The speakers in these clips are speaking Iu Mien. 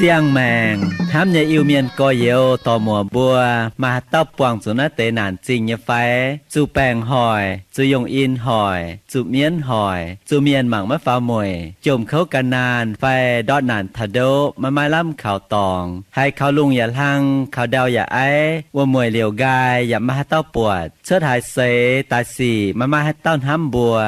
Siang-maengc hnamv nyei Iu-Mienh gorx-youz dorc-muoc mbuo, maaih haaix dauh buangh zuqc naaiv deix naanc zingh nyei fai? Zuqc baengc hoic, zuqc yongh in hoic, zuqc mienv hoic, zuqc mienh mangc maiv faaux mueic, jomc kouv gan naanh fai ndortv naanc taux ndoqv maiv maaih lamh kaux dorngx, haiz kaux lungh yaac hlang, kaux ndau yaac aiv, wuom-mueic liouc nqaai yaac maiv maaih haaix dauh buatc, cuotv haaix seix daaih sic maiv maaih haaix dauh hnamv mbuo,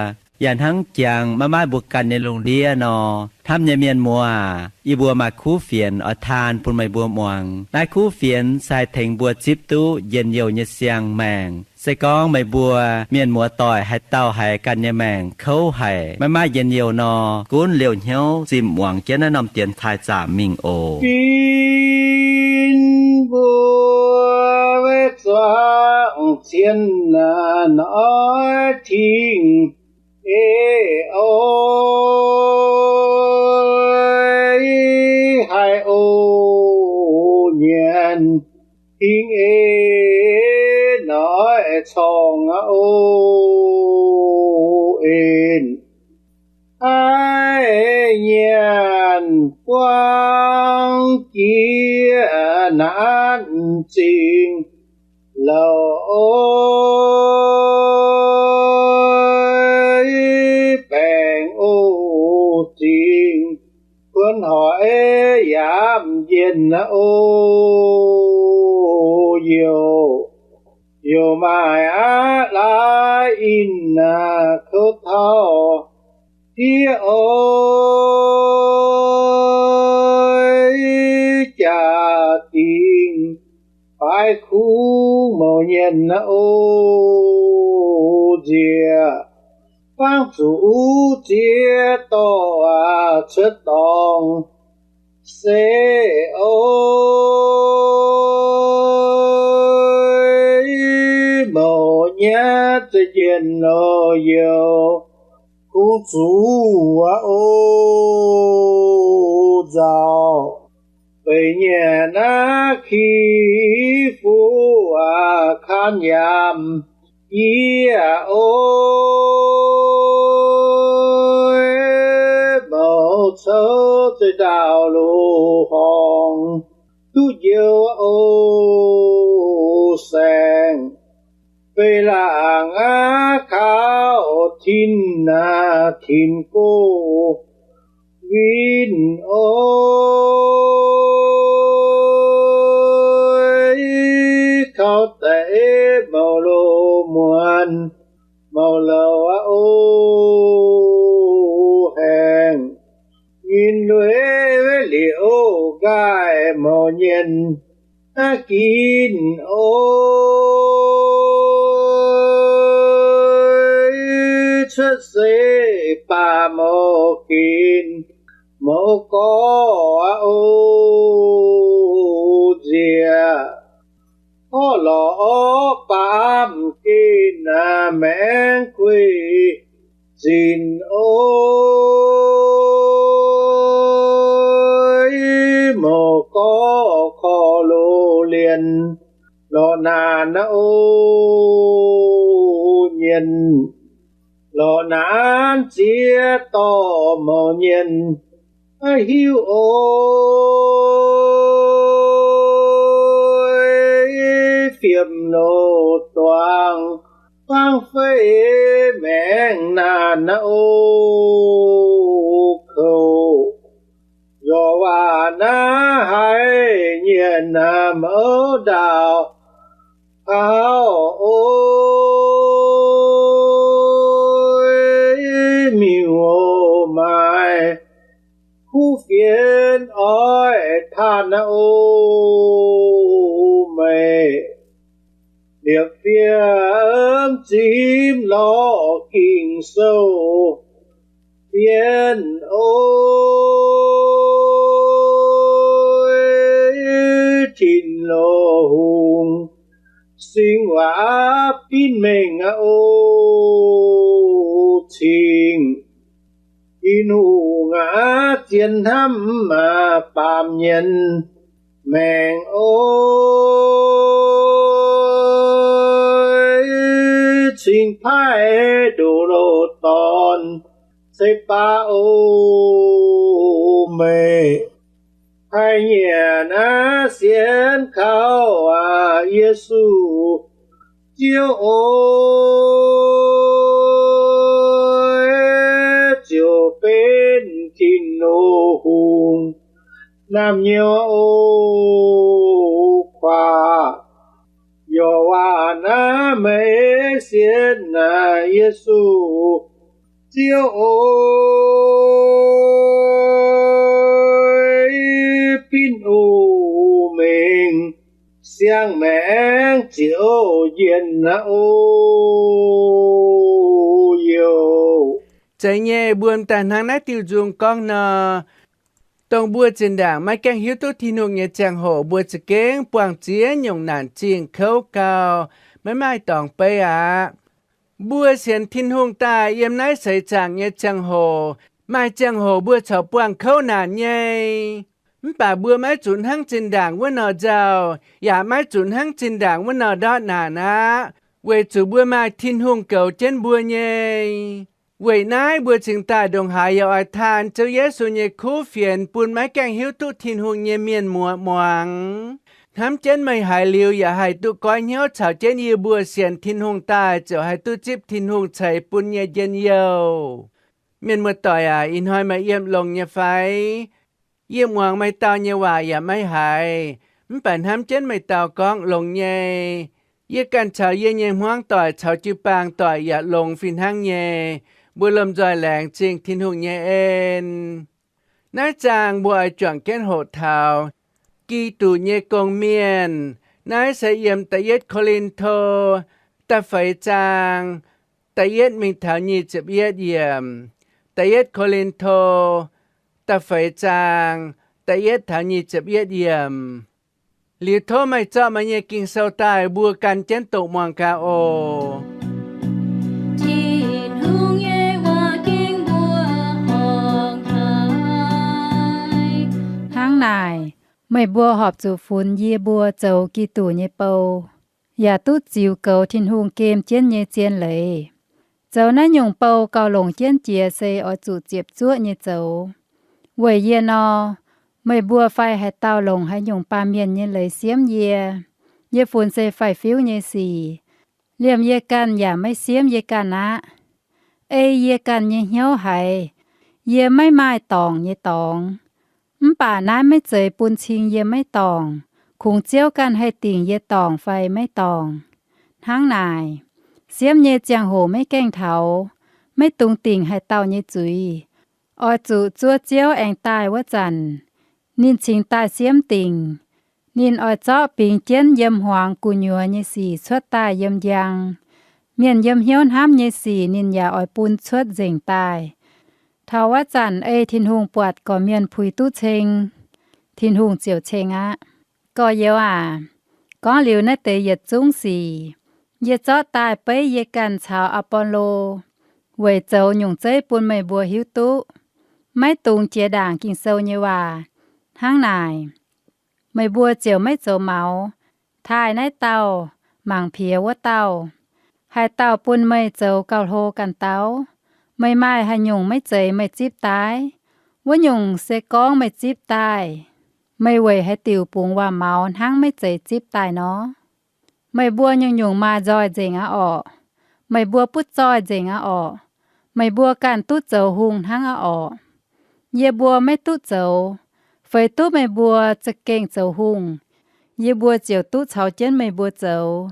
yaac hnangv jangx maiv maaih mbuo ganh nyei lungh ndiev nor, hnamv nyei mienh muoz aac, yie mbuo maaih kuv fienx oix taan bun meih mbuo muangx. Naaiv kuv fienx se haih tengx mbuo zipv duqv njien-youh nyei siang-maengc. Se gorngv meih mbuo mienh muoz-doic haaix dauh haiz ganh nyei maengc kouv haic, maiv maaih njien-youh nor, gunv liouh hnyouv zimh muangx jienv naaiv norm dienx taaih zaamc mingh oc. Fin mbuo weic zuangx cien naaiv tingx ei oc, haiz oc nyanc tingx ei noic corngh oc en. Haiz nyanc buangv jiex naanc zingh louc oc, baengc oc zingh kuonx hoic yaac mv njien oc. Youc, youc maaih aqv laaix in aa kouv tauv diev oc, jaax dingh baaix kungx mouz nyienh aqv oc. Nziex fangv zuqc uv ziex dorh aac cuotv dorngx se oc, mouz nyatv za'jienh oc, youc kungx zuqc aqv oc. Nzauh beic nyanc naaiv ki fuqv aac kaan yaamc yie oc, mouz cou zeiv ndaauh loz-horngz duqv njoux oc. Saeng beiv laangc aqv kaux tin aac tin gox win oc, kaux deix mouz loz muonz mouz louc aqv oc. Haengh nyinh lueiv liuz nqaai mouz nyienh ginv oc, cuotv se baac mouz ginv mouz gorx aqv oc. Nziex orv lorz orv baamh gen aac maengx gueiv zinc oc, mouz gorx korv loz lienh lorz naanc aqv oc. Nyienh lorz naanc ziex dorh mouz nyienh hiuv oc, fiem loz-duangh fangv fei maengx naanc aqv oc. Kouv lorz waac naaiv haiz nyienx mouz ndaauh kaux oc, miuc-oc maaih kuv fienx oix taanh aqv oc. Meih liepc fiem zimv lorz Ging-Sou mbienv oc, Tin-Loz Hungh singx waac binv mengh aqv oc. Cing Tin-Hungh aac, zien hnamv maah, baamh mienh maengc oix cingx paaiv ndoqc loz-dorn ceix baav oc. Meih haih nyanc naaiv sienx kaux aac, Yesu Ziouv oc, ziouc benx Tin-Hungh naamh nyouz oc. Kuaax, yaac waac naaiv meih sienx naaic, Yesu Ziouv oc, binv oc, mingh siang-maengc ziouc njien aqv oc. Youc zeiz nyei, mbuo daaih hnangv naaiv diuh nzung gorngv nor, dongh mbuo zinh ndaangc maiv gaengh hiuv duqv Tin-Hungh nyei ziangh hoc, mbuo za'gengh buangh ziex nyungc naanc zingh kouv gau, maiv maaih dorngx beiv aqv. Mbuo sienx Tin-Hungh daaih yiem naaiv seix zaangc nyei ziangh hoc, maaih ziangh hoc mbuo corc buangh kouv naanc nyei. Mv baac mbuo maiv zuqc hnangv zinh ndaangc wuov nor nzauh, yaac maiv zuqc hnangv zinh ndaangc wuov nor ndortv naanc aqv, weic zuqc mbuo maaih Tin-Hungh goux jienv mbuo nyei. Weic naaiv mbuo cingx daaih ndongc haaix yaac oix taan Ziouv Yesu nyei kuv fienx bun maiv gaengh hiuv duqv Tin-Hungh nyei mienh muoz muangx. Hnamv jienv meih haiz liuz yaac haih duqv goiv hnyouv caux jienv yie mbuo sienx Tin-Hungh daaih ziouc haih duqv zipv Tin-Hungh ceix bun nyei njien-youh. Mienh muoz-doic aac, ih hnoi meih yiem longx nyei fai? Yie muangx meih dau nyei waac yaac maiv haiz, mv baac hnamv jienv meih dau gorngv longx nyei. Yie ganh caux yie nyei hmuangv doic caux jiu-baang doic yaac longx fih hnangv nyei. Mbuo lomh nzoih laengz zingh Tin-Hungh nyei en. Naaiv zaang mbuo oix juangc jienv hoqc taux Giduc nyei gong-mienh. Naaiv se yiem da'yietv Ko^lin^to da'feix zaang da'yietv mingh taux nyic ziepc yietv yiemc. Da'yietv Ko^lin^to da'feix zaang da'yietv taux nyic ziepc yietv yiemc. Liuz tov meih zorqv meih nyei Ging-Sou daaih, mbuo gan jienv doqc muangx gaax oc. Tin-Hungh nyei waac gengh mbuo horngh haic. Hnangv naaic, meih mbuo horpc zuqc funx yie mbuo zoux Giduc nyei bou, yaac duqv ziux goux Tin-Hungh gem jienv nyei zien leiz. Zoux naaiv nyungc bou gauh longc jienv jiex se oix zuqc ziepc zuoqv nyei zoux. Weic yie nor, meih mbuo fai haaix dauh longc haaix nyungc baamh mienh nyei leiz siemv yie, yie funx se faix-fiuv nyei sic. Liemh yie ganh yaac maiv siemv yie ganh aqv. Ei yie ganh nyei hnyouv haiz, yie maiv maaih dorngc nyei dorngx. Mv baac naaiv maiv zeiz bun cing yie maiv dorngc, kungx Ziouv ganh haih dingc yie dorngc fai maiv dorngc. Hnangv naaic, siemv nyei ziangh hoc maiv gaengh taux, maiv dungx dingc haaix dauh nyei zuiz. Oix zuqc zuov Ziouv aengx daaih wuov zanc, ninh cingx daaih siemv dingc. Ninh oix zorqv bingx jienv yiem hmuangx gu'nyuoz nyei sic cuotv daaih yiem njang. Mienh yiem hnyouv hnamv nyei sic ninh yaac oix bun cuotv nzengc daaih. Taux wuov zanc ei Tin-Hungh buatc gorqv-mienh puix duqv ceng, Tin-Hungh ziouc ceng aqv. Gorx-youz aac, gorngv liuz naaiv deix yietc zungv sic, yie zorqv daaih beiv yie ganh caux Aa^bo^lo weic zoux nyungc zeiv bun meih mbuo hiuv duqv, maiv dungx jiex ndaangc Ging-Sou nyei waac. Hnangv naaic, meih mbuo ziouc maiv zoux maux, taaih naaiv dauh, mangc piex wuov dauh. Haaix dauh bun meih zoux gauh hlo ganh dauh, meih maaih haaix nyungc maiv zeiz meih zipv daaih? Wuov nyungc se gorngv meih zipv daaih, meih weic haaix diuc bungx waac-maux hnangv maiv zeiz zipv daaih nor? Meih mbuo nyungc-nyungc maaih nzoih nzengc aqv orqc. Meih mbuo butv zoih nzengc aqv orqc. Meih mbuo ganh duqv zoux hungh hnangv aqv orqc. Yie mbuo maiv duqv zoux, feix duqv meih mbuo za'gengh zoux hungh, yie mbuo ziouc duqv caux jienv meih mbuo zoux.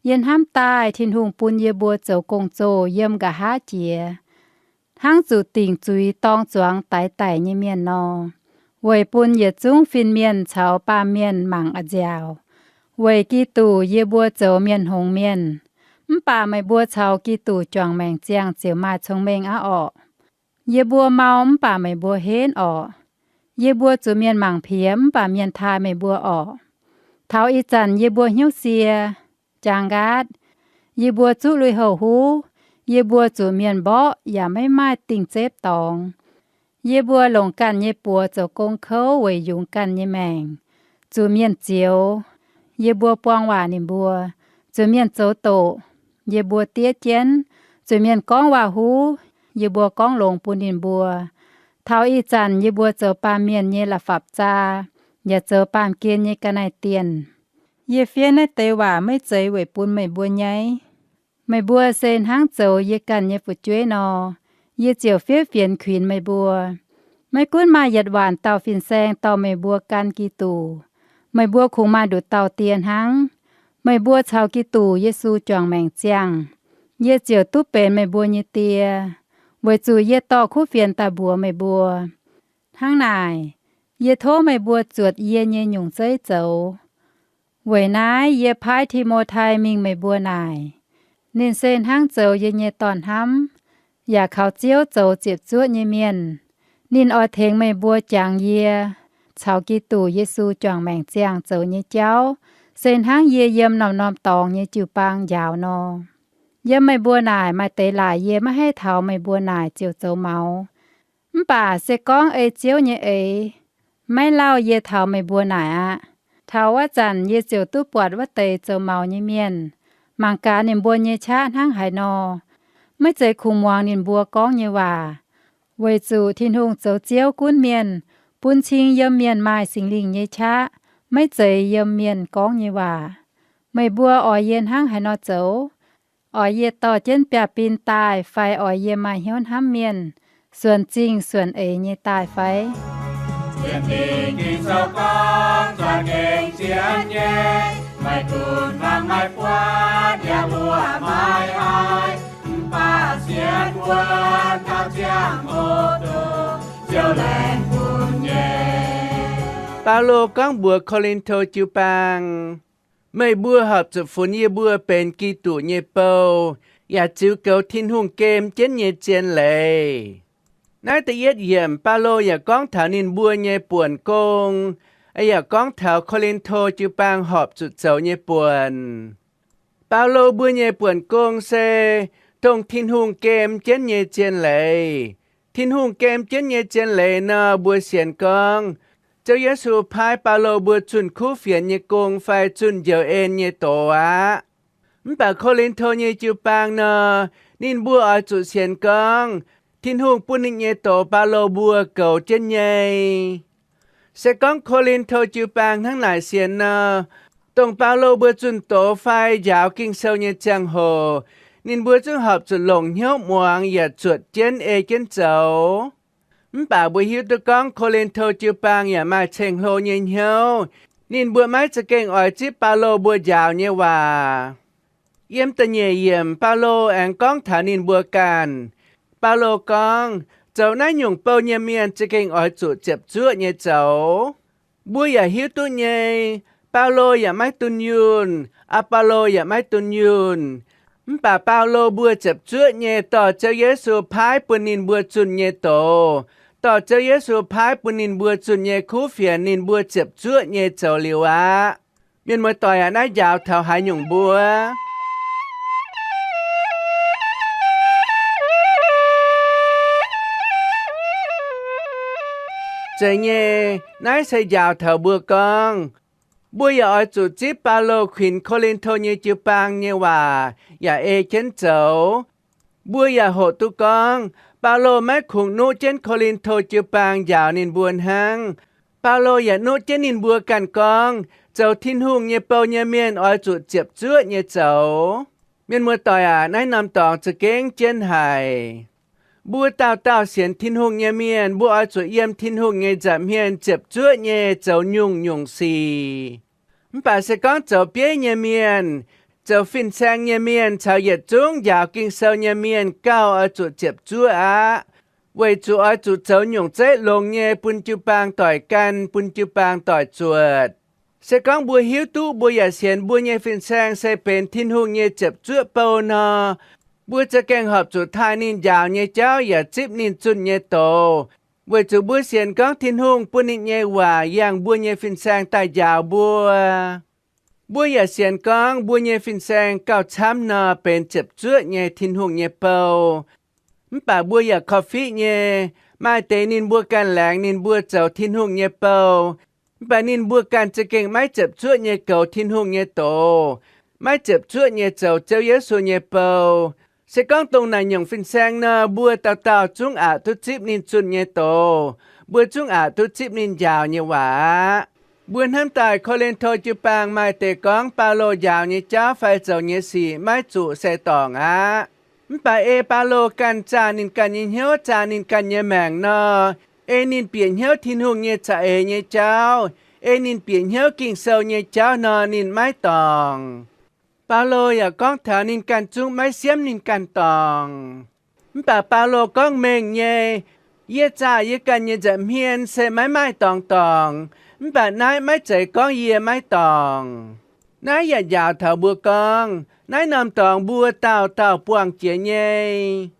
Yie hnamv daaih Tin-Hungh bun yie mbuo zoux gong-zoh yiem nqa'haav jiex, hnangv zuqc dingc zuiz dorng zuangx daix daic nyei mienh nor, weic bun yietc zungv fin-mienh caux baamh mienh mangc a'nziaauc. Weic Giduc yie mbuo zoux mienh hngongx mienh. Mv baac meih mbuo caux Giduc juangc maengc ziangh ziouc maaih cong-mengh aqv orqc. Yie mbuo mau mv baac meih mbuo henv orqc. Yie mbuo zuqc mienh mangc piex mv baac mienh taaih meih mbuo orqc. Taux ih zanc yie mbuo hnyouv sie, jaang nqaatv. Yie mbuo zuqv lui-houx huv. Yie mbuo zuqc mienh mborqv yaac maiv maaih dingh zepv dorngx. Yie mbuo longc ganh nyei buoz zoux gong kouv weic yungz ganh nyei maengc, zuqc mienh zioux, yie mbuo buang waac ninh mbuo. Zuqc mienh zoux doqc, yie mbuo diev jienv. Zuqc mienh gorngv waac-huv, yie mbuo gorngv longx bun ninh mbuo. Taux ih zanc yie mbuo zoux baamh mienh nyei la'fapc-zaa, yaac zoux baamh gen nyei ga'naaiv-dienh. Yie fiev naaiv deix waac maiv zeiz weic bun meih mbuo nyaiv. Meih mbuo se hnangv zoux yie ganh nyei fu'jueiv nor, yie ziouc fiev fienx kuinx meih mbuo. Maiv gunv maaih yietc waanc dauh fin-saeng dorh meih mbuo gan Giduc, meih mbuo kungx maaih nduqc dauh die hnangv. Meih mbuo caux Giduc Yesu juangc maengc ziangh, yie ziouc duqv benx meih mbuo nyei die, weic zuqc yie dorh kuv fienx daaih mbuox meih mbuo. Hnangv naaic, yie tov meih mbuo zuotc yie nyei nyungc zeiv zoux. Weic naaiv yie paaiv Ti^mo^tai mingh meih mbuo naaic. Ninh se hnangv zoux yie nyei dorn-hnamv, yaac kaux Ziouv zoux ziepc zuoqv nyei mienh. Ninh oix tengx meih mbuo jangx yie caux Giduc Yesu juangc maengc ziangh zoux nyei jauv, se hnangv yie yiem norm-norm dorngx nyei jiu-baang njaaux nor. Yiem meih mbuo naaic maaih deix laaic yie maiv haih taux meih mbuo naaic ziouc zoux maux. Mv baac se gorngv ei Ziouv nyei eix, maiv lauh yie taux meih mbuo naaic aqv. Taux wuov zanc yie ziouc duqv buatc wuov deix zoux maux nyei mienh. Mangc gaax ninh mbuo nyei qaqv hnangv haaix nor. Maiv zeiz kungx muangx ninh mbuo gorngv nyei waac, weic zuqc Tin-Hungh zoux Ziouv gunv mienh, bun cing yiem mienh maaih Singx Lingh nyei qaqv, maiv zeiz yiem mienh gorngv nyei waac. Meih mbuo oix yie hnangv haaix nor zoux? Oix yie dorh jienv biaav-bin daaih fai oix yie maaih hnyouv hnamv mienh, suonc zingh suonc eix nyei daaih fai? Baulo gorngv mbuox Ko^lin^to jiu-baang, meih mbuo horpc zuqc funx yie mbuo benx Giduc nyei bou, yaac ziux goux Tin-Hungh gem jienv nyei zien leiz. Naaiv da'yietv yiemc Baulo yaac gorngv taux ninh mbuo nyei buonc gong, yaac gorngv taux Ko^lin^to jiu-baang horpc zuqc zoux nyei buonc. Baulo mbuo nyei buonc gong se dongh Tin-Hungh gem jienv nyei zien leiz. Tin-Hungh gem jienv nyei zien leiz nor, mbuo sienx gorngv Ziouv Yesu paaiv Baulo mbuo zunh kuv fienx nyei gong fai zunh njoux en nyei doz aqv. Mv baac Ko^lin^to nyei jiu-baang nor, ninh mbuo oix zuqc sienx gorngv Tin-Hungh bun ninh nyei doz Baulo mbuo goux jienv nyei. Se gorngv Ko^lin^to jiu-baang hnangv naaic sienx nor, dongh Baulo mbuo zunh doz fai njaaux Ging-Sou nyei ziangh hoc, ninh mbuo zungv horpc zuqc longc hnyouv muangx yaac zuotc jienv ei jienv zoux. Mv baac mbuo hiuv duqv gorngv Ko^lin^to jiu-baang yaac maaih ceng-hlo nyei hnyouv. Ninh mbuo maiv za'gengh oix zipv Baulo mbuo njaaux nyei waac. Yiem da'nyeic yiemc Baulo aengx gorngv taux ninh mbuo ganh. Baulo gorngv, zoux naaiv nyungc bou nyei mienh za'gengh oix zuqc ziepc zuoqv nyei zoux. Mbuo yaac hiuv duqv nyei, Baulo yaac maiv dunh yunh, Apollo yaac maiv dunh yunh. Mv baac Baulo mbuo ziepc zuoqv nyei dorh Ziouv Yesu paaiv bun ninh mbuo zunh nyei doz, dorh Ziouv Yesu paaiv bun ninh mbuo zunh nyei kuv fienx ninh mbuo ziepc zuoqv nyei zoux liuz aqv. Mienh muoz-doic aac, naaiv njaaux taux haaix nyungc mbuo? Zeiz nyei, naaiv se njaaux taux mbuo gorngv, mbuo yaac oix zuqc zipv Baulo kuinx Ko^lin^to nyei jiu-baang nyei waac yaac ei jienv zoux. Mbuo yaac hoqc duqv gorngv Baulo maiv kungx nuqv jienv Ko^lin^to jiu-baang njaaux ninh mbuo hnangv. Baulo yaac nuqv jienv ninh mbuo ganh gorngv, zoux Tin-Hungh nyei bou nyei mienh oix zuqc ziepc zuoqv nyei zoux. Mienh muoz-doic aac, naaiv norm dorngx za'gengh jienv haic. Mbuo dauh dauh sienx Tin-Hungh nyei mienh, mbuo oix zuqc yiem Tin-Hungh nyei nza'hmien ziepc zuoqv nyei zoux nyungc-nyungc sic. Mv baac se gorngv zoux bieiv nyei mienh, zoux fin-saeng nyei mienh caux yietc zungv njaaux Ging-Sou nyei mienh gauh oix zuqc ziepc zuoqv aqv, weic zuqc oix zuqc zoux nyungc zeiv longx nyei bun jiu-baang doic gan, bun jiu-baang doic zuotc. Se gorngv mbuo hiuv duqv mbuo yaac sienx mbuo nyei fin-saeng se benx Tin-Hungh nyei ziepc zuoqv bou nor, mbuo za'gengh horpc zuqc taaih ninh njaaux nyei jauv yaac zipv ninh zunh nyei doz, weic zuqc mbuo sienx gorngv Tin-Hungh bun ninh nyei waac yangh mbuo nyei fin-saeng daaih njaaux mbuo. Mbuo yaac sienx gorngv mbuo nyei fin-saeng gauh camv nor benx ziepc zuoqv nyei Tin-Hungh nyei bou. Mv baac mbuo yaac korv-fiqv nyei, Maaih deix ninh mbuo ganh laengz ninh mbuo zoux Tin-Hungh nyei bou, mv baac ninh mbuo ganh za'gengh maiv ziepc zuoqv nyei goux Tin-Hungh nyei doz, maiv ziepc zuoqv nyei zoux Ziouv Yesu nyei bou. Se gorngv dongh naaic nyungc fin-saeng nor, mbuo dauh dauh zungv aqc duqv zipv ninh zunh nyei doz. Mbuo zungv aqc duqv zipv ninh njaaux nyei waac aqv. Mbuo hnamv daaih Ko^lin^to jiu-baang maaih deix gorngv Baulo njaaux nyei jauv fai zoux nyei sic maiv zuqc se dorngc aqv. Mv baac ei Baulo ganh zaah ninh ganh nyei hnyouv, zaah ninh ganh nyei maengc nor, ei ninh bieqc hnyouv Tin-Hungh nyei za'eix nyei jauv, ei ninh bieqc hnyouv Ging-Sou nyei jauv nor, ninh maiv dorngc. Baulo yaac gorngv taux ninh ganh zungv maiv siemv ninh ganh dorngc. Mv baac Baulo gorngv mengh nyei, Yie zaah yie ganh nyei nza'hmien se maiv maaih dorngx dorngc, mv baac naaiv maiv zeiz gorngv yie maiv dorngc. Naaiv yaac njaaux taux mbuo gorngv, naaiv norm dorngx mbuo dauh dauh buangh jiex nyei.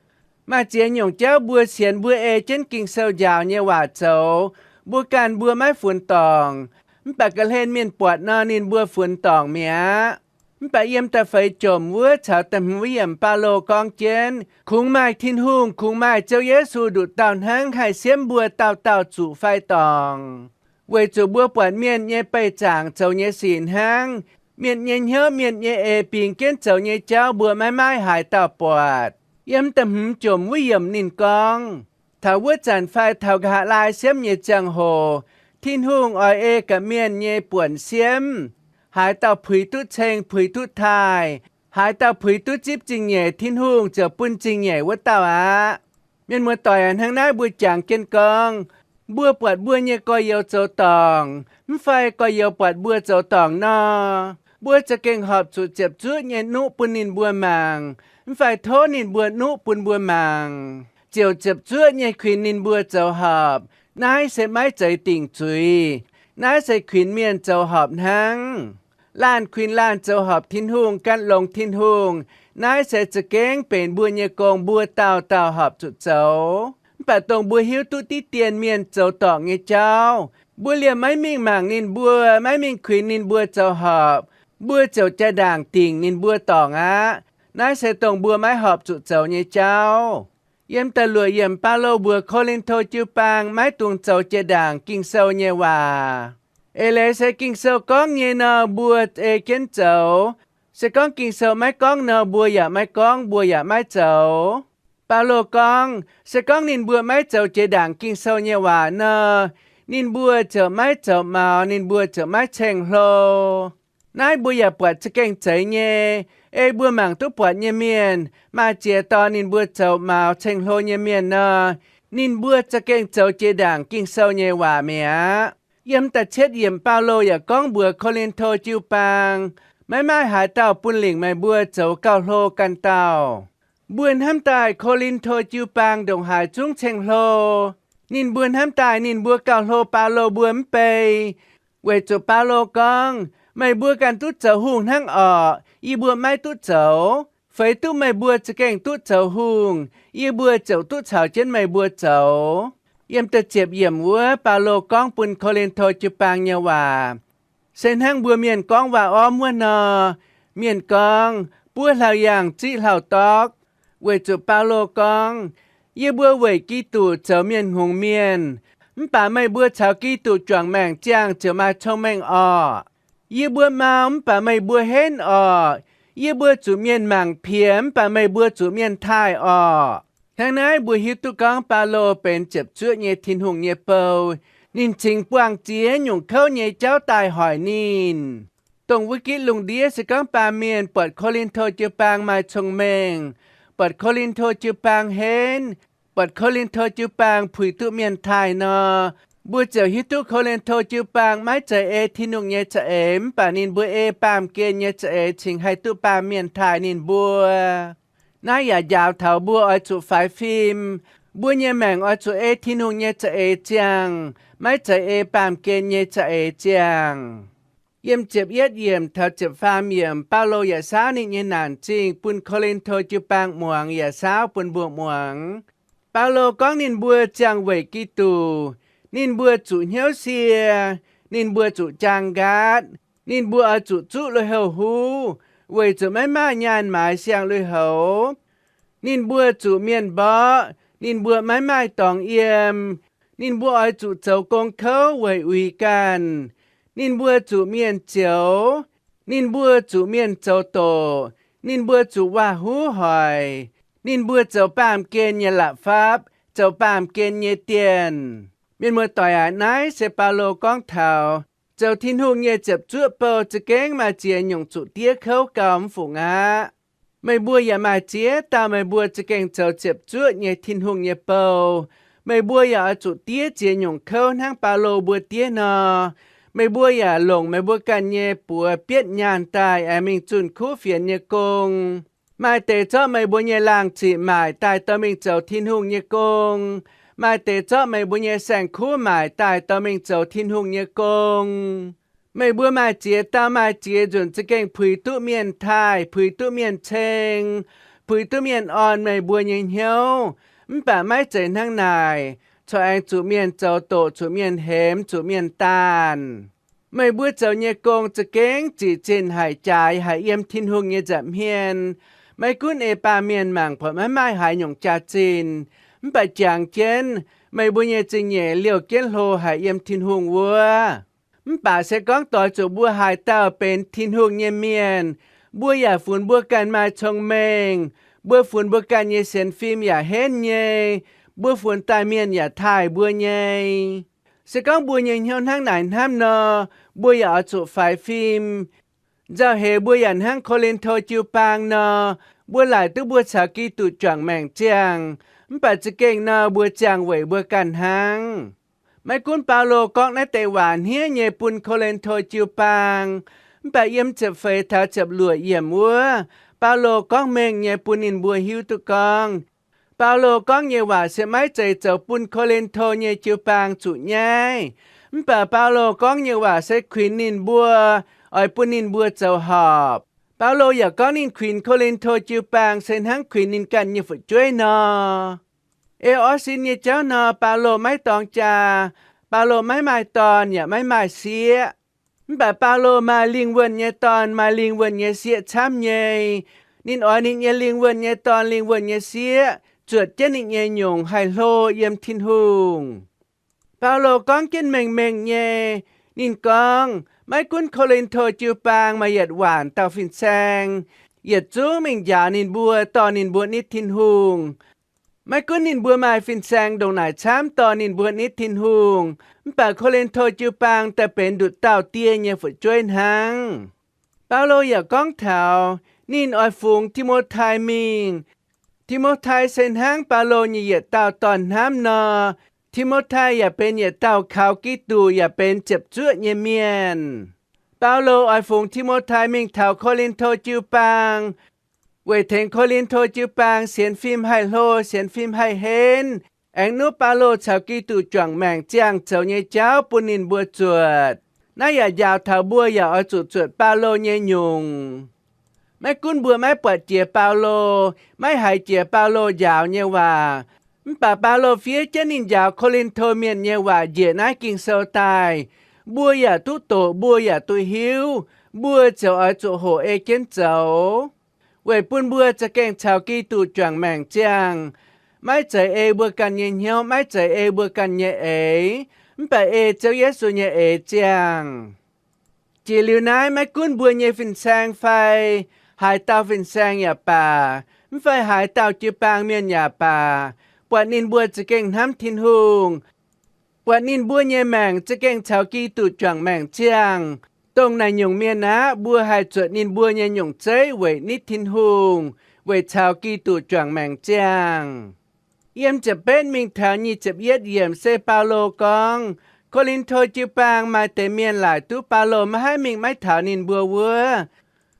Maaih ziex nyungc jauv mbuo sienx mbuo ei jienv Ging-Sou njaaux nyei waac zoux, mbuo ganh mbuo maiv funx dorngc, mv baac ga'hlen mienh buatc nor, ninh mbuo funx dorngc mi'aqv. Mv baac yiem da'feix jomc wuov caux da'hmz wuov yiemc Baulo gorngv jienv, kungx maaih Tin-Hungh, kungx maaih Ziouv Yesu nduqc dauh hnangv haih siemv mbuo dauh dauh zuqc fai dorngc. Weic zuqc mbuo buatc mienh nyei beih zaangc zoux nyei sic hnangv, mienh nyei hnyouv, mienh nyei eix bingx jienv zoux nyei jauv mbuo maiv maaih haaix dauh buatc. Yiem da'hmz jomc wuov yiemc ninh gorngv, taux wuov zanc fai taux nqa'haav laai siemv nyei ziangh hoc, Tin-Hungh oix ei gaax mienh nyei buonc siemv, haaix dauh puix duqv ceng, puix duqv taaih, haaix dauh puix duqv zipv zingh nyeic, Tin-Hungh ziouc bun zingh nyeic wuov dauh aqv. Mienh muoz-doic aac, hnangv naaiv mbuo jangx jienv gorngv, mbuo buatc mbuo nyei gorx-youz zoux dorngc, mv fai gorx-youz buatc mbuo zoux dorngc nor, mbuo za'gengh horpc zuqc ziepc zuoqv nyei nuqv bun ninh mbuo mangc, mv fai tov ninh mbuo nuqv bun mbuo mangc, ziouc ziepc zuoqv nyei kuinx ninh mbuo zoux horpc. Naaiv se maiv zeiz dingc zuiz. Naaiv se kuinx mienh zoux horpc hnangv. Laanh kuinx laanh zoux horpc Tin-Hungh, gan longx Tin-Hungh, naaiv se za'gengh benx mbuo nyei gong, mbuo dauh dauh horpc zuqc zoux. Mv baac dongh mbuo hiuv duqv diqv dien mienh zoux dorngc nyei jauv, mbuo liemh maiv mingh mangc ninh mbuo, maiv mingh kuinx ninh mbuo zoux horpc, mbuo ziouc jaa-ndaangc dingc ninh mbuo dorngc aqv. Naaiv se dongh mbuo maiv horpc zuqc zoux nyei jauv. Yiem da'luoqc yiemc Baulo mbuox Ko^lin^to jiu-baang maiv dungx zoux jiex ndaangc Ging-Sou nyei waac. Eix leiz se Ging-Sou gorngv nyei nor, mbuo ei jienv zoux. Se gorngv Ging-Sou maiv gorngv nor, mbuo yaac maiv gorngv, mbuo yaac maiv zoux. Baulo gorngv, se gorngv ninh mbuo maiv zoux jiex ndaangc Ging-Sou nyei waac nor, ninh mbuo ziouc maiv zoux maux, ninh mbuo ziouc maiv ceng-hlo. Naaiv mbuo yaac buatc za'gengh zeiz nyei. Ei mbuo mangc duqv buatc nyei mienh, maaih ziex dorh ninh mbuo zoux maux ceng-hlo nyei mienh nor, ninh mbuo za'gengh zoux jiex ndaangc Ging-Sou nyei waac mi'aqv. Yiem da'cietv yiemc Baulo yaac gorngv mbuox Ko^lin^to jiu-baang, maiv maaih haaix dauh bun lingc meih mbuo zoux gauh hlo ganh dauh. Mbuo hnamv daaih Ko^lin^to jiu-baang ndongc haaix zungv ceng-hlo. Ninh mbuo hnamv daaih ninh mbuo gauh hlo Baulo mbuo mv bei. Weic zuqc Baulo gorngv, meih mbuo ganh duqv zoux hungh hnangv orqc, yie mbuo maiv duqv zoux. Feix duqv meih mbuo za'gengh duqv zoux hungh, yie mbuo ziouc duqv caux jienv meih mbuo zoux. Yiem da'ziepc yiemc wuov Baulo gorngv bun Ko^lin^to jiu-baang nyei waac, se hnangv mbuo mienh gorngv waac-ormv wuov nor, mienh gorngv, buov hlauv yaangh ziqv hlauv-dorqv. Weic zuqc Baulo gorngv, yie mbuo weic Giduc zoux mienh hngongx mienh, mv baac meih mbuo caux Giduc juangc maengc ziangh ziouc maaih cong-mengh orqc. Yie mbuo mau, mv baac meih mbuo henv orqc. Yie mbuo zuqc mienh mangc piex, mv baac meih mbuo zuqc mienh taaih orqc. Hnangv naaiv mbuo hiuv duqv gorngv Baulo benx ziepc zuoqv nyei Tin-Hungh nyei bou. Ninh cingx buangh ziex nyungc kouv nyei jauv daaih hoic ninh. Dongh wuov gitv lungh ndiev se gorngv baamh mienh buatc Ko^lin^to jiu-baang maaih cong-mengh, buatc Ko^lin^to jiu-baang henv, buatc Ko^lin^to jiu-baang puix duqv mienh taaih nor, mbuo ziouc hiuv duqv Ko^lin^to jiu-baang maiv zeiz ei Tin-Hungh nyei za'eix, mv baac ninh mbuo ei baamh gen nyei za'eix cingx haih duqv baamh mienh taaih ninh mbuo. Naaiv yaac njaaux taux mbuo oix zuqc faix fim. Mbuo nyei maengc oix zuqc ei Tin-Hungh nyei za'eix ziangh, maiv zeiz ei baamh gen nyei za'eix ziangh. Yiem ziepc yietv yiemc taux ziepc faam yiemc, Baulo yaac saauv ninh nyei naanc zingh bun Ko^lin^to jiu-baang muangx, yaac saauv bun mbuo muangx. Baulo gorngv ninh mbuo ziangh weic Giduc, ninh mbuo zuqc hnyouv sie, ninh mbuo zuqc jaang nqaatv, ninh mbuo oix zuqc zuqv lui-houx huv, weic zuqc maiv maaih nyaanh maaiz siang-lui-houx. Ninh mbuo zuqc mienh mborqv, Ninh mbuo maiv maaih dorngx yiem. Ninh mbuo oix zuqc zoux gong kouv weic uix ganh. Ninh mbuo zuqc mienh zioux. Ninh mbuo zuqc mienh zoux doqc. Ninh mbuo zuqc waac-huv hoic. Ninh mbuo zoux baamh gen nyei la'fapv, zoux baamh gen nyei dienh. Mienh muoz-doic aac, naaiv se Baulo gorngv taux zoux Tin-Hungh nyei ziepc zuoqv bou za'gengh maaih ziex nyungc zuqc diev kouv gau mv fungc aqv. Meih mbuo yaac maaih ziex dauh meih mbuo za'gengh zoux ziepc zuoqv nyei Tin-Hungh nyei bou. Meih mbuo yaac oix zuqc diev ziex nyungc kouv hnangv Baulo mbuo diev nor. Meih mbuo yaac longc meih mbuo ganh nyei buoz bietv nyaanh daaih aengx mingh zunh kuv fienx nyei gong. Maaih deix zorqv meih mbuo nyei laangh ziqc maaic daaih dorh mingh zoux Tin-Hungh nyei gong. Maaih deix zorqv meih mbuo nyei saeng-kuv maaic daaih dorh mingh zoux Tin-Hungh nyei gong. Meih mbuo maaih ziex dauh maaih ziex nzunc za'gengh puix duqv mienh taaih, puix duqv mienh ceng, puix duqv mienh orn meih mbuo nyei hnyouv. Mv baac maiv zeiz hnangv naaic, corc aengx zuqc mienh zoux doqc, zuqc mienh hemx, zuqc mienh daanh. Meih mbuo zoux nyei gong za'gengh zic zinh haic, jaaix haic yiem Tin-Hungh nyei nza'hmien. Maiv gunv ei baamh mienh mangc buatc maiv maaih haaix nyungc jaax-zinh, mv baac jangx jienv meih mbuo nyei zingh nyeic liouh jienv hlo haic yiem Tin-Hungh wuov. Mv baac se gorngv doix zuqc mbuo haaix dauh benx Tin-Hungh nyei mienh, mbuo yaac funx mbuo ganh maaih cong-mengh, mbuo funx mbuo ganh nyei sienx fim yaac henv nyei, mbuo funx daaih mienh yaac taaih mbuo nyei. Se gorngv mbuo nyei hnyouv hnangv naaic hnamv nor, mbuo yaac oix zuqc faix fim. Nzauh heix mbuo yaac hnangv Ko^lin^to jiu-baang nor, mbuo laaic duqv mbuo caux Giduc juangc maengc ziangh, mv baac za'gengh nor mbuo ziangh weic mbuo ganh hnangv. Maiv gunv Baulo gorngv naaiv deix waac hniev nyei bun Ko^lin^to jiu-baang, mv baac yiem ziepc feix taux ziepc luoqc yiemc wuov, Baulo gorngv mengh nyei bun ninh mbuo hiuv duqv gorngv, Baulo gorngv nyei waac se maiv zeiz zoux bun Ko^lin^to nyei jiu-baang zuqc nyaiv. Mv baac Baulo gorngv nyei waac se kuinx ninh mbuo, oix bun ninh mbuo zoux horpc. Baulo yaac gorngv ninh kuinx Ko^lin^to jiu-baang se hnangv kuinx ninh ganh nyei fu'jueiv nor. Ei orv sin nyei jauv nor, Baulo maiv dorng jaa. Baulo maiv maaih dorn yaac maiv maaih sieqv. Mv baac Baulo maaih lingh wuonh nyei dorn, maaih lingh wuonh nyei sieqv camv nyei. Ninh oix ninh nyei lingh wuonh nyei dorn, lingh wuonh nyei sieqv zuotc jienv ninh nyei nyungc haih hlo yiem Tin-Hungh. Baulo gorngv jienv mengh mengh nyei. Ninh gorngv, maiv gunv Ko^lin^to jiu-baang maaih yietc waanc dauh fin-saeng, yietc zungv mingh njaaux ninh mbuo, dorh ninh mbuo nitv Tin-Hungh. Maiv gunv ninh mbuo maaih fin-saeng ndongc naaic camv dorh ninh mbuo nitv Tin-Hungh, mv baac Ko^lin^to jiu-baang daaih benx nduqc dauh die nyei fu'jueiv hnangv. Baulo yaac gorngv taux ninh oix fungx Ti^mo^tai mingh. Ti^mo^tai se hnangv Baulo nyei yietc dauh dorn-hnamv nor, Ti^mo^tai yaac benx yietc dauh kaux Giduc yaac benx ziepc zuoqv nyei mienh. Baulo oix fungx Ti^mo^tai mingh taux Ko^lin^to jiu-baang, weic tengx Ko^lin^to jiu-baang sienx fim haih hlo, sienx fim haih henv, aengx nuqv Baulo caux Giduc juangc maengc ziangh zoux nyei jauv bun ninh mbuo zuotc. Naaiv yaac njaaux taux mbuo yaac oix zuqc zuotc Baulo nyei nyungc. Maiv gunv mbuo maiv buatc jiex Baulo, maiv haiz jiex Baulo njaaux nyei waac, mv baac Baulo fiev jienv ninh njaaux Ko^lin^to mienh nyei waac njiec naaiv Ging-Sou daaih, mbuo yaac duqv doqc, mbuo yaac duqv hiuv, mbuo ziouc oix zuqc hoqc ei jienv zoux, weic bun mbuo za'gengh caux Giduc juangc maengc ziangh. Maiv zeiz ei mbuo ganh nyei hnyouv, maiv zeiz ei mbuo ganh nyei eix, mv baac ei Ziouv Yesu nyei eix ziangh. Jiex liuz naaiv, maiv gunv mbuo nyei fin-saeng fai haaix dauh fin-saeng yaac baac, mv fai haaix dauh jiu-baang mienh yaac baac, buatc ninh mbuo za'gengh hnamv Tin-Hungh, buatc ninh mbuo nyei maengc za'gengh caux Giduc juangc maengc ziangh, dongh naaic nyungc mienh aqv, mbuo haih zuotc ninh mbuo nyei nyungc zeiv weic nitv Tin-Hungh, weic caux Giduc juangc maengc ziangh. Yiem ziepc betv mingh taux nyic ziepc yietv yiemc se Baulo gorngv, Ko^lin^to jiu-baang maaih deix mienh laaic duqv Baulo maiv haih mingh maiv taux ninh mbuo wuov.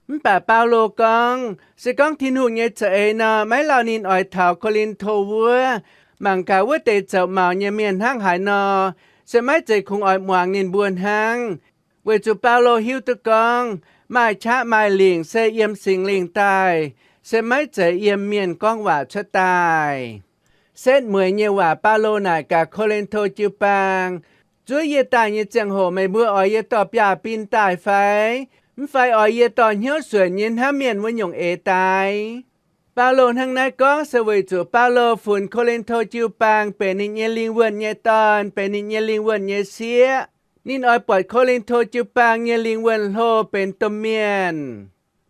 Mv baac Baulo gorngv, se gorngv Tin-Hungh nyei za'eix nor, maiv lauh ninh oix taux Ko^lin^to wuov. Mangc gaax wuov deix zoux maux nyei mienh hnangv haaix nor, se maiv zeiz kungx oix muangx ninh mbuo hnangv. Weic zuqc Baulo hiuv duqv gorngv, maaih qaqv maaih lingc se yiem Singx Lingh daaih, se maiv zeiz yiem mienh gorngv waac cuotv daaih. Setv mueiz nyei waac Baulo naaic gaax Ko^lin^to jiu-baang, zuov yie daaih nyei ziangh hoc meih mbuo oix yie dorh biaav-bin daaih fai? Mv fai oix yie dorh hnyouv suonc nyei hnamv mienh wuov nyungc eix daaih? Baulo hnangv naaiv gorngv se weic zuqc Baulo funx Ko^lin^to jiu-baang benx ninh nyei lingh wuonh nyei dorn, benx ninh nyei lingh wuonh nyei sieqv. Ninh oix buatc Ko^lin^to jiu-baang nyei lingh wuonh hlo benx domh mienh.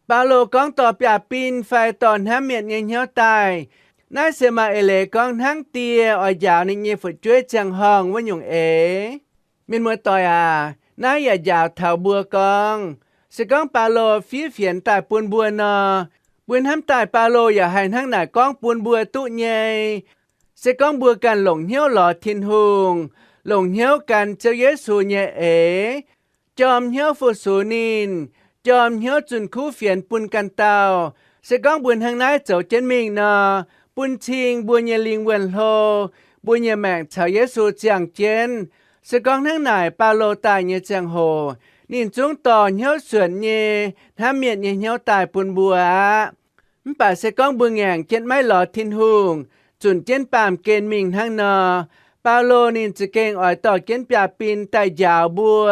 Baulo gorngv dorh biaav-bin fai dorh hnamv mienh nyei hnyouv daaih. Naaiv se maaih eix leiz gorngv hnangv die oix njaaux ninh nyei fu'jueiv ziangh horngh wuov nyungc eix. Mienh muoz-doic aac, naaiv yaac njaaux taux mbuo gorngv, se gorngv Baulo fiev fienx daaih bun mbuo nor, mbuo hnamv daaih Baulo yaac haih hnangv naaic gorngv bun mbuo duqv nyei. Se gorngv mbuo ganh longc hnyouv lorz Tin-Hungh, longc hnyouv gan Ziouv Yesu nyei eix, jorm hnyouv fu-sux ninh, jorm hnyouv zunh kuv fienx bun ganh dauh, se gorngv mbuo hnangv naaiv zoux jienv mingh nor, bun cing mbuo nyei lingh wuonh hlo, mbuo nyei maengc caux Yesu ziangh jienv. Se gorngv hnangv naaic, Baulo daaih nyei ziangh hoc, ninh zungv dorh hnyouv suonc nyei hnamv mienh nyei hnyouv daaih bun mbuo aqv. Mv baac se gorngv mbuo ngaengc jienv maiv lorz Tin-Hungh, zunc jienv baamh gen mingh hnangv nor, Baulo ninh za'gengh oix dorh jienv biaav-bin daaih njaaux mbuo,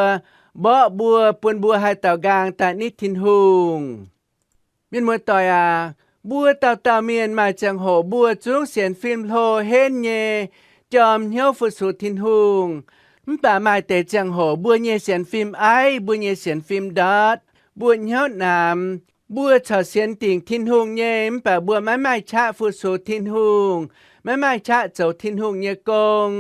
mborqv mbuo, bun mbuo haih daaux nqaang daaih nitv Tin-Hungh. Mienh muoz-doic aac, mbuo dauh dauh mienh maaih ziangh hoc mbuo zungv sienx fim hlo henv nyei, jorm hnyouv fu-sux Tin-Hungh. Mv baac maaih deix ziangh hoc mbuo nyei sienx fim aiv, mbuo nyei sienx fim ndortv, mbuo hnyouv namx, mbuo corc sienx dingc Tin-Hungh nyei, mv baac mbuo maiv maaih qaqv fu-sux Tin-Hungh, maiv maaih qaqv zoux Tin-Hungh nyei gong.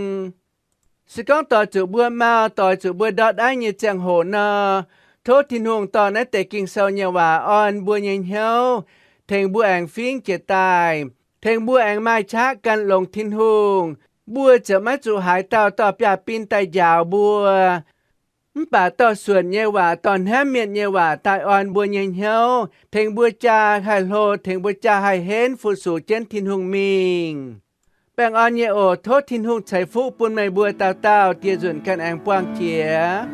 Se gorngv doix zuqc mbuo mau, doix zuqc mbuo ndortv aiv nyei ziangh hoc nor, tov Tin-Hungh dorh naaiv deix Ging-Sou nyei waac orn mbuo nyei hnyouv, tengx mbuo aengx fingx jiex daaih, tengx mbuo aengx maaih qaqv gan longx Tin-Hungh, mbuo ziouc maiv zuqc haaix dauh dorh biaav-bin daaih njaaux mbuo. Mv baac dorh suonc nyei waac, dorh hnamv mienh nyei waac daaih orn mbuo nyei hnyouv, tengx mbuo jaa haih hlo, tengx mbuo jaa haih henv fu-sux jienv Tin-Hungh mingh. Baengh orn nyei oc. Tov Tin-Hungh ceix fuqv bun meih mbuo dauh dauh dieh nzunc ganh aengx buangh jiex.